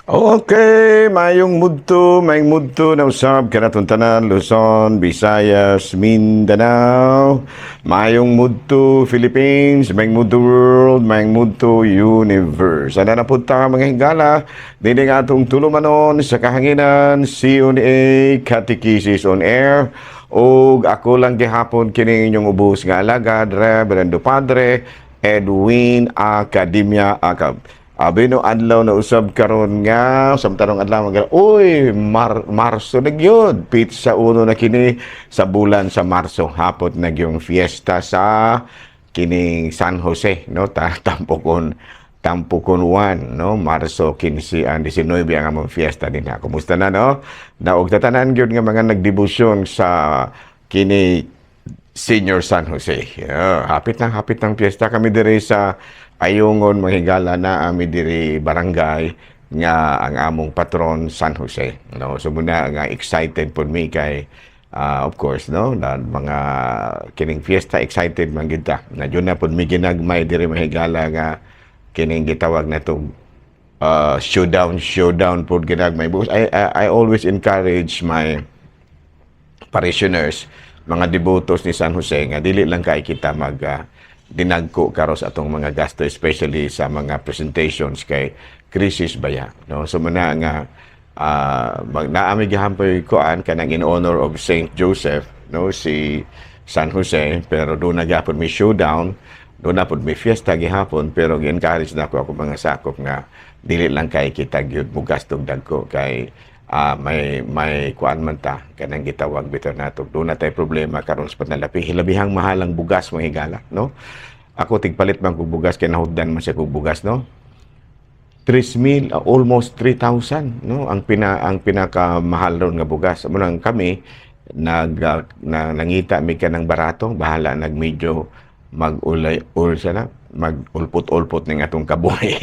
Okay, mayong mudto na usab kanatong tanan, Luzon, Visayas, Mindanao, mayong mudto Philippines, mayong mudto world, mayong mudto universe. Ana na punta mga higala, dinhi nga atong tulumanon sa kahanginan, CONA Catechesis on Air. Og ako lang gihapon kining inyong ubos nga alagad, Reverendo Padre Edwin Academia Acab. Abi no, adlaw na usab karon nga samtang adlaw nga, uy, Marso na gyud, petsa 1 na kini sa bulan sa Marso, hapot na gyung fiesta sa kining San Jose, no? Ta tampokon tampokon 1, no? Marso 15 ang 19 ang among fiesta dinha. Kumusta na, no? Naog tatanan gyud nga mga nagdebosyon sa kini Senior San Jose. Yeah, hapit ng piyesta kami diri sa Ayungon, mga higala, na ami diri barangay nga ang among patron San Jose. No, so muna nga excited pod mi kay of course, no, na mga kining fiesta, excited man gid ta. Na jud na pod mi ginagmay diri, mahigala, nga kining gitawag na to showdown showdown pod ginagmay because I always encourage my parishioners, mga devotos ni San Jose, nga dili lang kay kita mag dinagko karon sa atong mga gasto, especially sa mga presentations kay crisis baya, no? So muna nga mag naami gihampoy kuan kanang in honor of Saint Joseph, no, si San Jose, pero doon na gyapon may showdown, doon na pod may fiesta gihapon, pero gi-encourage na ako mga sakop nga dili lang kay kita gyud mo gastog dagko kay may kuan man ta kanang gitawag bitaw nato, doon na tay problema karon sa panalapi, hilabihang mahal ang bugas, mga higala, no? Ako tigpalit man kog bugas kay nahuddan man siya kog bugas, no? 3,000, almost 3,000, no, ang pinakamahal ron nga bugas. Amo nang kami nag na, nangita mi kanang barato, bahala nag medyo mag-ulay ul sana mag-ulpot-ulpot ning atong kabuhi.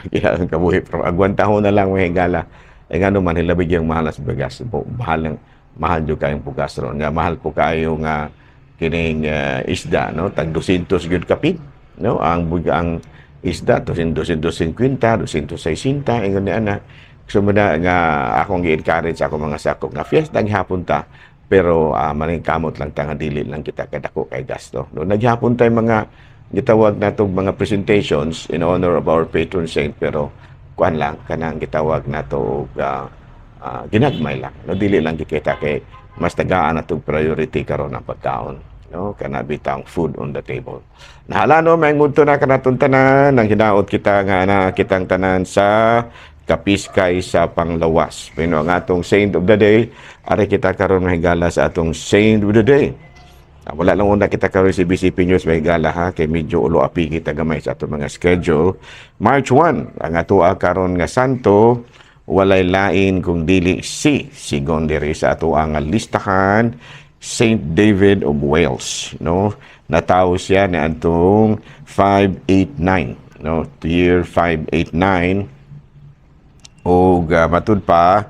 Kaya ang kabuhi, pero agwantahon na lang, mga higala. Eh ngano man hilabig yung mahal sa bigas, mahal ng mahal jud kayong bugas ron. Nga mahal po kayo nga kining isda, no? Tag 200 gyud kapin, no? Ang isda 200, 250, 260 ingon ni ana. So muna nga akong gi-encourage ako mga sakop nga fiesta gihapon ta, pero maningkamot lang ta nga dili lang kita kadako kay gasto, no? Naghapon tay mga gitawag natong mga presentations in honor of our patron saint, pero kuan lang, kanang gitawag nato og ginagmay lang, no? Dili lang gikita kay mas tagaan natong priority karon ang pagkaon, no? Kana bitang food on the table. Nahala, no? May mudto na kanatong tanan nang hinaot kita nga na kitang tanan sa kapiskay sa panglawas. Pero ang atong saint of the day, ari kita karon, mahigala, sa atong saint of the day. Wala lang una kita karon si BCP News, mahigala ha, kay medyo ulo api kita gamay sa atong mga schedule. March 1, ang atoa karon nga santo walay lain kung dili si sigon diri sa ato ang listahan, Saint David of Wales, no? Natawo siya ni antong 589, no? Year 589. Og matud pa,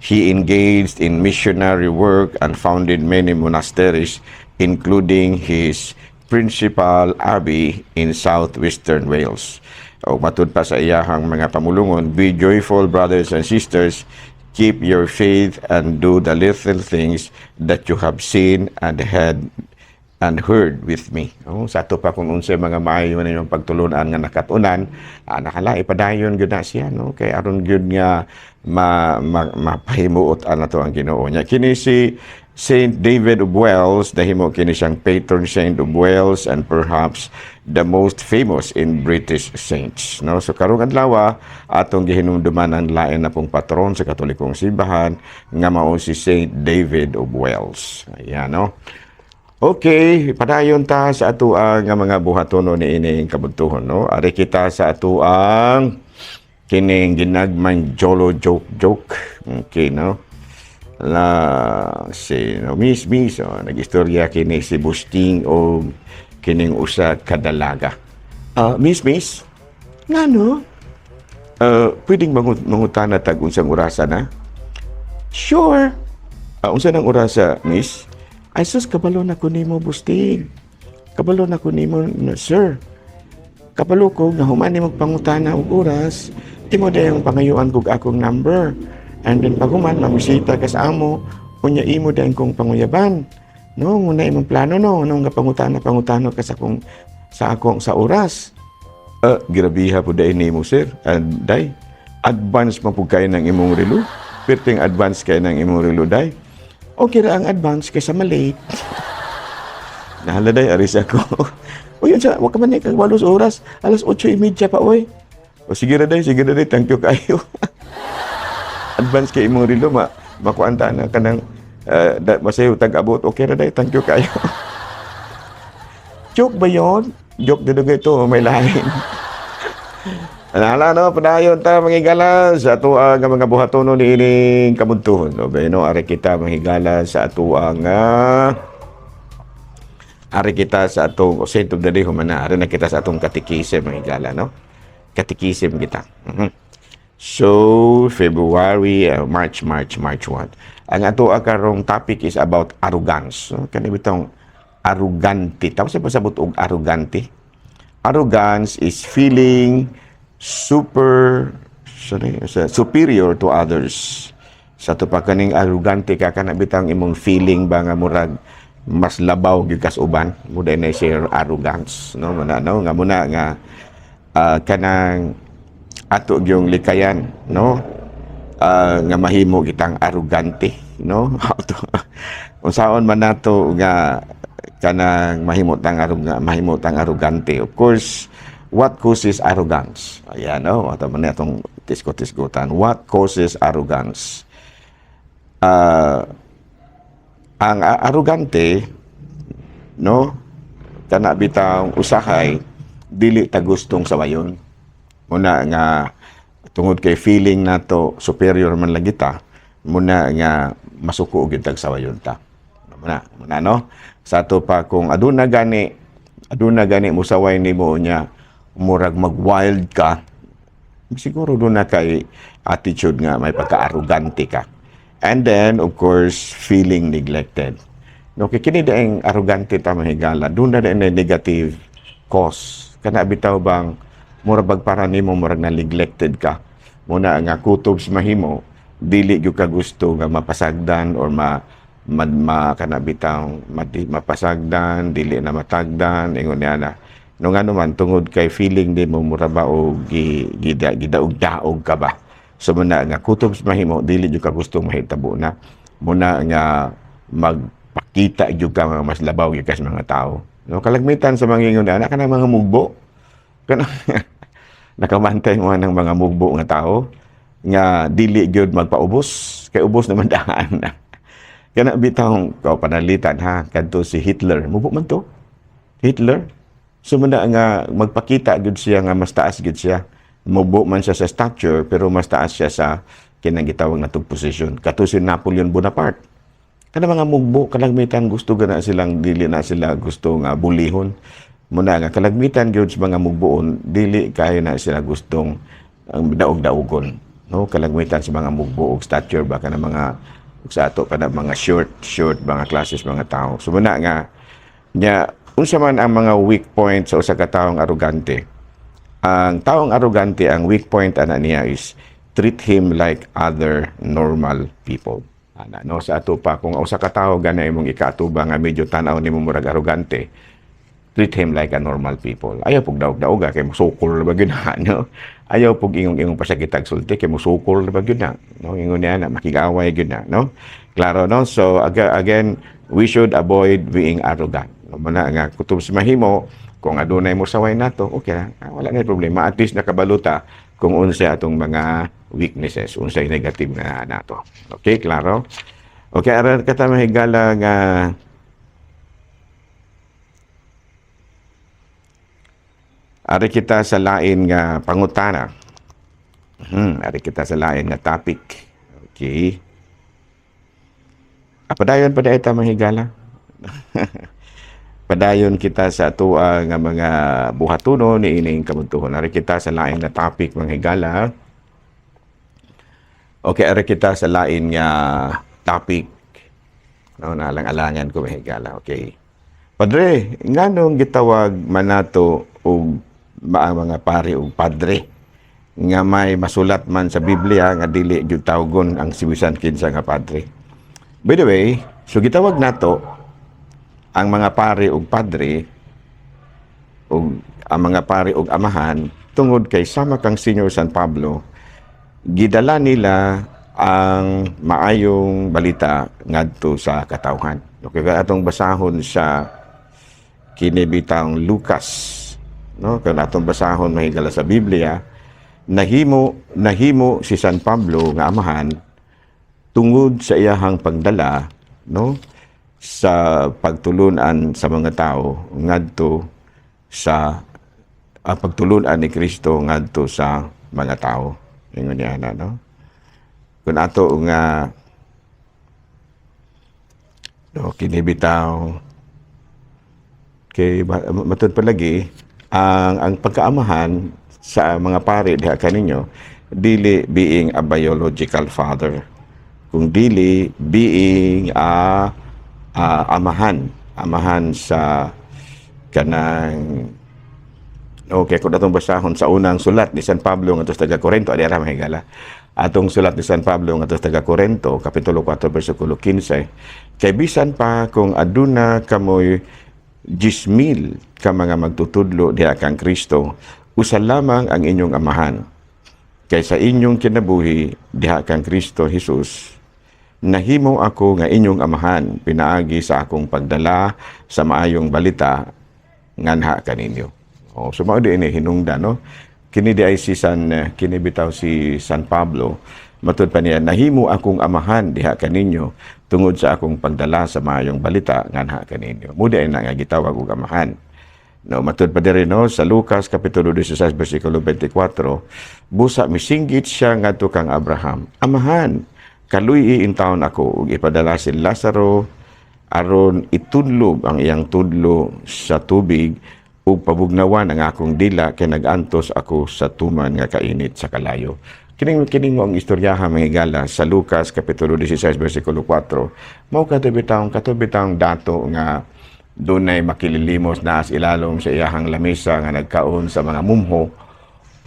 he engaged in missionary work and founded many monasteries, including his principal abbey in southwestern Wales. O matud pa sa iyahang mga pamulungon, "Be joyful, brothers and sisters, keep your faith and do the little things that you have seen and had and heard with me." Oh, sa ato pa kung unsay mga maayo ninyong pagtulunan nga nakatunan, nakala ipadayon gyud na siya, no, kay aron gyud nga ma mapahimuot ana to ang Ginoo niya. Kini si Saint David of Wales, nahimo kini siyang patron saint of Wales and perhaps the most famous in British saints, no? So karong adlaw atong gihinumduman ang lain na pong patron sa Katolikong simbahan nga mao si Saint David of Wales. Ayan, no? Okay, padayon ta sa atoang nga mga buhatono ni ining kabuntuhon, no? Ari kita sa atoang kining ginagmay jolo joke joke. Okay, no? La si no, Miss Miss, oh, nagistorya kini si Busting o kining usa ka dalaga. Ah, Miss Miss, ngano? Pwedeng mangutana tag unsang orasa na? Sure. Unsa nang orasa, Miss? Ay sus, kabalo na ko nimo, Busting. Kabalo na ko nimo, sir. Kabalo ko nga human ni magpangutana og oras, Imo dayong pangayuan kog akong number. And then paghuman, mamisita ka sa amo, unya imo dayon kong panguyaban. No, muna imong plano, no, no nga pangutana pangutano ka sa akong sa oras. Grabiha po dahil nimo, sir. And day, advance man pud kayo ng imong relo. Perting advance kayo ng imong relo, day. Okay ra ang advance kaysa malate. Nahala day, aris ako. O yun sa, wag ka man kag 8 oras. Alas 8:30 pa, oy. O sige ra day, sige ra day, thank you kayo. Advance kay imong relo, ma makuan ta na kanang masayo tag abot. Okay ra day, thank you kayo. Joke ba yon? Joke dito ito, may lain. Alala no, padayon ta, manghigala, sa ato nga mga buhatono niining kabuntuhon. No, no, ari kita, manghigala, sa ato nga ari kita sa atong saint of the day humana, ari na kita sa atong katikisem, manghigala, no. Katikisem kita. So, February, March, March, March 1. Ang ato karong topic is about arrogance. No? Kani bitong arrogante. Tapos sa pasabot og arrogante. Arrogance is feeling super, sorry, superior to others. Sa ato pa kaning arrogante ka, kana bitang imong feeling ba nga murag mas labaw gyud kas uban mo na share arrogance, no? Muna no nga muna nga kanang ato gyung likayan, no, nga mahimo kitang arrogante, no? Unsaon man nato nga kanang mahimo tang arrogante? Of course, what causes arrogance? Ayan, no, ato man atong tisko-tiskutan what causes arrogance. Ang arrogante, no, kana bitang usahay dili ta gustong sawayon, muna nga tungod kay feeling nato superior man lang kita, muna nga masuko gyud tag sawayon ta. Muna muna no, sa ato pa kung aduna gani musaway nimo nya murag mag-wild ka, siguro doon na kay attitude nga may pagka-arrogante ka. And then, of course, feeling neglected. No, kay kini daing arrogante ta, mahigala, doon na daing negative cause. Kana bitaw bang mura bag para nimo murag na neglected ka. Muna nga kutob sa mahimo, dili gyud ka gusto nga mapasagdan or ma ma, ma kana bitaw mapasagdan, dili na matagdan, ingon niya na. No, nga naman tungod kay feeling nimo mura ba og gidaog-daog ka ba. So muna nga kutob sa mahimo dili jud ka gusto mahitabo na. Muna nga magpakita jud ka nga mas labaw gyud ka sa mga tao. No, kalagmitan sa mga ingon ana kana mga mugbo. Kana nakamantay mo ng mga mugbo nga tao nga dili gyud magpaubos kay ubos naman daan. Kana bitawng kaw panalitan ha, kadto si Hitler, mubo man to. Hitler. So muna nga magpakita gyud siya nga mas taas gyud siya. Mubo man siya sa stature pero mas taas siya sa kinang gitawag natong position. Kato si Napoleon Bonaparte. Kana mga mugbo kalagmitan gusto gana silang dili na sila gusto nga bulihon. Muna nga kalagmitan gyud sa mga mugboon dili kayo na sila gustong ang daog-daogon. No, kalagmitan sa mga mugbo og stature ba, kana mga ug sa ato pa na mga short short mga classes mga tao. So muna nga nya unsa man ang mga weak point sa usa ka taong arugante? Ang taong arugante, ang weak point ana niya is treat him like other normal people. Ana no, sa ato pa kung usa ka tawo gana imong ikaatubang nga medyo tan-aw nimo murag arugante, treat him like a normal people. Ayaw pug daog-daoga kay musukol ba gyud na, no? Ayaw pug ingong-ingong pasakitag sulti kay musukol ba gyud na, no? Ingon niya na makig-away gyud na, no? Klaro, no? So again, we should avoid being arrogant. No, muna nga kutob sa mahimo kung adunay mo saway nato, okay lang. Ah, wala na problema. At least nakabaluta kung unsa atong mga weaknesses, unsay negative na nato. Okay, klaro? Okay, aran kata, mahigala, nga ari kita sa lain nga pangutana. Ari kita sa lain nga topic. Okay. Ah, padayon pa ta, mahigala. Padayon kita sa atoa nga mga buhatono ni ining kabuntuhon. Ari kita sa lain nga topic, mga higala. Okay, ari kita sa lain nga topic. No, nalang-alangan ko, mga higala. Okay. Padre, nganong gitawag man nato og mga pari og padre? Nga may masulat man sa Biblia nga dili gyud tawgon ang si bisan kinsa nga padre. By the way, so gitawag nato ang mga pare ug padre ug ang mga pare ug amahan tungod kay sama kang Senior San Pablo, gidala nila ang maayong balita ngadto sa katawhan. Okay, kaya atong basahon sa kini bitang Lucas, no? Kaya atong basahon, mahigala, sa Biblia, nahimo nahimo si San Pablo nga amahan tungod sa iyahang pagdala, no, sa pagtulunan sa mga tao ngadto sa pagtulunan ni Kristo ngadto sa mga tao. Ingon niya na, no? Kung ato nga, no, kini bitaw kay matud palagi ang pagkaamahan sa mga pare diha kaninyo, dili being a biological father kung dili being a amahan amahan sa kanang. Okay, kung atong basahon sa unang sulat ni San Pablo ngadto sa taga Corinto, adi ra, mahigala. Atong sulat ni San Pablo ngadto sa taga Corinto, kapitulo 4 bersikulo 15, kay bisan pa kung aduna kamoy 10,000 ka mga magtutudlo diha kang Kristo, usa lamang ang inyong amahan. Kay sa inyong kinabuhi diha kang Kristo Jesus, nahimo ako nga inyong amahan pinaagi sa akong pagdala sa maayong balita nganha kaninyo. Oh, so mao di ini hinungdan, no. Kini di ay si San kini bitaw si San Pablo, matud pa niya, nahimo akong amahan diha kaninyo tungod sa akong pagdala sa maayong balita nganha kaninyo. Mao di ay na nga gitawag og amahan. No, matud pa diri, no, sa Lucas kapitulo 16 bersikulo 24, busa misinggit siya ngadto kang Abraham. "Amahan, kaluy-i intawon ako ug ipadala si Lazaro aron itudlob ang iyang tudlo sa tubig ug pabugnawan ang akong dila kay nag-antos ako sa tuman nga kainit sa kalayo." Kining kining mo ang istoryaha, mga higala, sa Lucas kapitulo 16 bersikulo 4. Mao kato bitawng dato nga dunay makililimos na sa ilalom sa iyahang lamesa nga nagkaon sa mga mumho,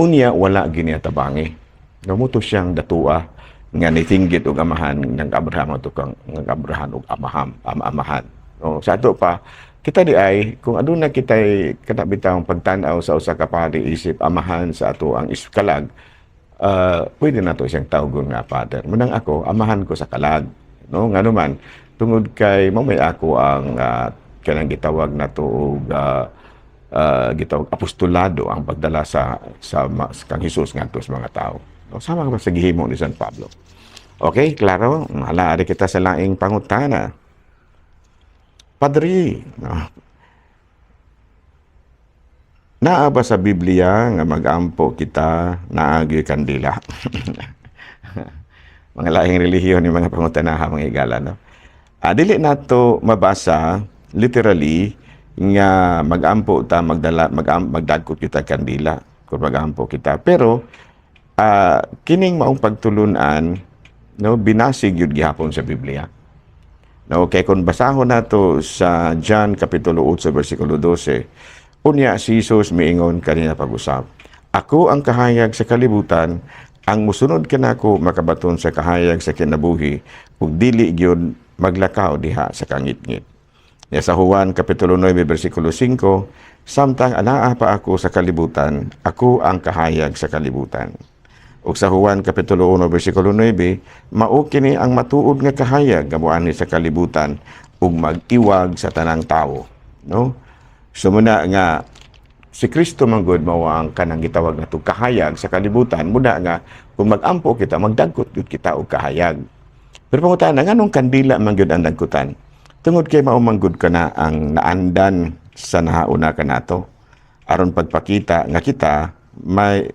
unya wala gini tabangi. Gamuto siyang datua nga nitinggit og amahan ng Abraham ato kang ng Abraham og amaham ama amahan. No, sa ato pa kita di ay kung aduna kitay kana bitawng pagtan-aw sa usa ka pari isip amahan sa ato ang iskalag, pwede nato siyang tawgon nga father. Munang ako, amahan ko sa kalag. No, ngano man, tungod kay mao may ako ang kanang gitawag nato og gitawag apostolado, ang pagdala sa kang Hesus ngadto sa mga tao. No, sama ka sa gihimo ni San Pablo. Okay, klaro? Hala, ari kita sa laing pangutana. Padre, no? Naa ba sa Biblia nga mag-ampo kita naagi kandila? Mga lahing relihiyon yung mga pangutanaha, mga higala, no? Dili nato mabasa literally nga mag-ampo ta magdala mag magdagkot kita kandila kung mag-ampo kita. Pero kining maong pagtulunan, no, binasig yun gihapon sa Biblia. No, kay kung basahon nato sa John kapitulo 8 bersikulo 12, unya si Jesus miingon kanina pag-usap, "Ako ang kahayag sa kalibutan, ang musunod kanako makabaton sa kahayag sa kinabuhi ug dili gyud maglakaw diha sa kangitngit." Ya, sa Juan kapitulo 9 bersikulo 5, "Samtang anaa pa ako sa kalibutan, ako ang kahayag sa kalibutan." Ug sa Juan kapitulo 1 bersikulo 9, "Mao kini ang matuod nga kahayag nga moanhi sa kalibutan ug mag-iwag sa tanang tawo." No? So muna nga si Kristo man gud mao ang kanang gitawag nato kahayag sa kalibutan, muna nga kung mag-ampo kita, magdagkot gyud kita og kahayag. Pero pangutana, nganong kandila man gyud ang dagkutan? Tungod kay mao man gud kana ang naandan sa nahauna kanato aron pagpakita nga kita may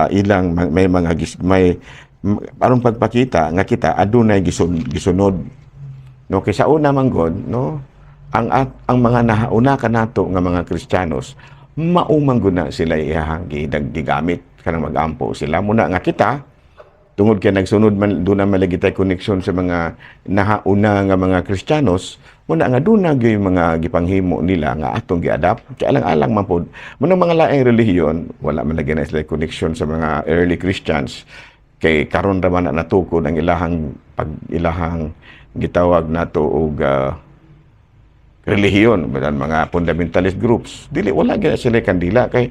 ilang may mga gis, may aron pagpakita nga kita adunay gisunod, no? Kay sa una man gud, no, ang mga nahauna kanato nga mga Kristiyanos, mao man gud na sila iyahang gigamit kanang mag-ampo sila, muna nga kita Tungod kay nagsunod man, doon na malagi tay connection sa mga nahauna nga mga Kristiyanos, muna nga doon na gyud mga gipanghimo nila nga atong giadapt. Kay alang-alang man pod munang mga laing relihiyon, wala man lagi na sila connection sa mga early Christians, kay karon ra man na natukod ang ilahang pag ilahang gitawag nato og relihiyon, badan mga fundamentalist groups. Dili, wala gyud sila kandila kay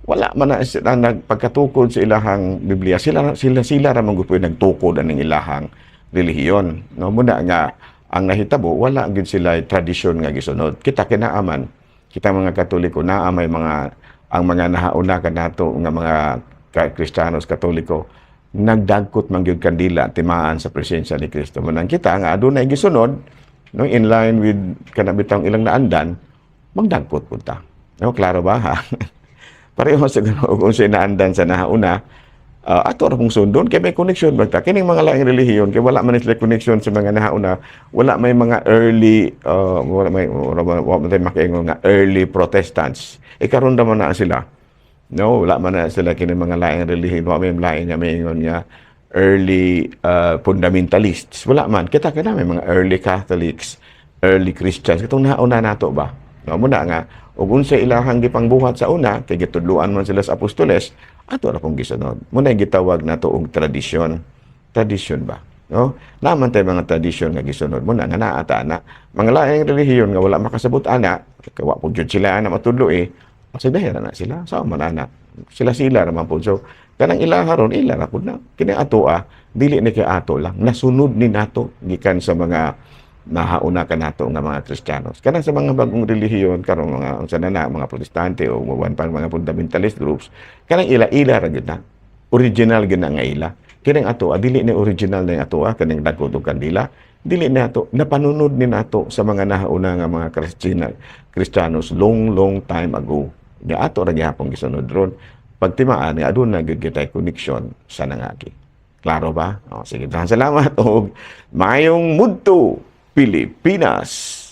wala man na sila nagpagkatukod sa ilahang Biblia. Sila sila sila ra man gud nagtukod aning ilahang relihiyon, no? Muna nga ang nahitabo, wala gyud sila tradisyon nga gisunod. Kita kinaaman kita mga Katoliko, naa may mga ang mga nahauna kanato nga mga Kristiyanos Katoliko, nagdagkot man gyud kandila timaan sa presensya ni Kristo. Manang kita nga adunay gisunod, no, in line with kana bitang ilang naandan, magdagkot pud ta, no? Klaro ba, ha? Pareho sa ganoon kung sa naandan sa nahauna, ato ra pong sundon kay may connection ba ta. Kining mga laing relihiyon, kay wala man sila connection sa mga nahauna, wala may mga early wala may wala man tayo makaingon nga early Protestants. E karon ra man na sila, no? Wala man na sila kini mga laing relihiyon, wala may laing nga maingon nga early fundamentalists. Wala man. Kita kana may mga early Catholics, early Christians, katong nauna nato ba, no? Muna nga ug unsa ilahang gipangbuhat sa una, kay gitudloan man sila sa apostoles, ato ra pong gisunod. Muna gitawag nato og tradisyon. Tradisyon ba, no? Naman tay mga tradisyon nga gisunod. Muna nga naa ta na mga laing relihiyon nga wala makasabot ana, kay wa pud jud sila ana matudlo, eh kasi dahil na sila sa man ana sila sila ra man pud. So kanang ilaha ron, ila ra pud na. Kini ato, ah, dili ni kay ato lang, nasunod ni nato gikan sa mga nahauna kanato nga mga Kristiyanos. Kanang sa mga bagong relihiyon karon, mga unsa na na mga Protestante o uban pang mga fundamentalist groups, kanang ila-ila ra gyud na. Original gyud na nga ila. Kining ato, ah, dili ni original na ato, ah, kaning dagkot og kandila. Dili na ato, napanunod ni nato sa mga nahauna nga mga Kristiyanos long, long time ago. Nya ato ra gihapon gisunod ron. Pagtimaan nga aduna gyud kitay connection sa nangagi. Klaro ba? O, sige, daghang salamat og maayong mudto, Pilipinas.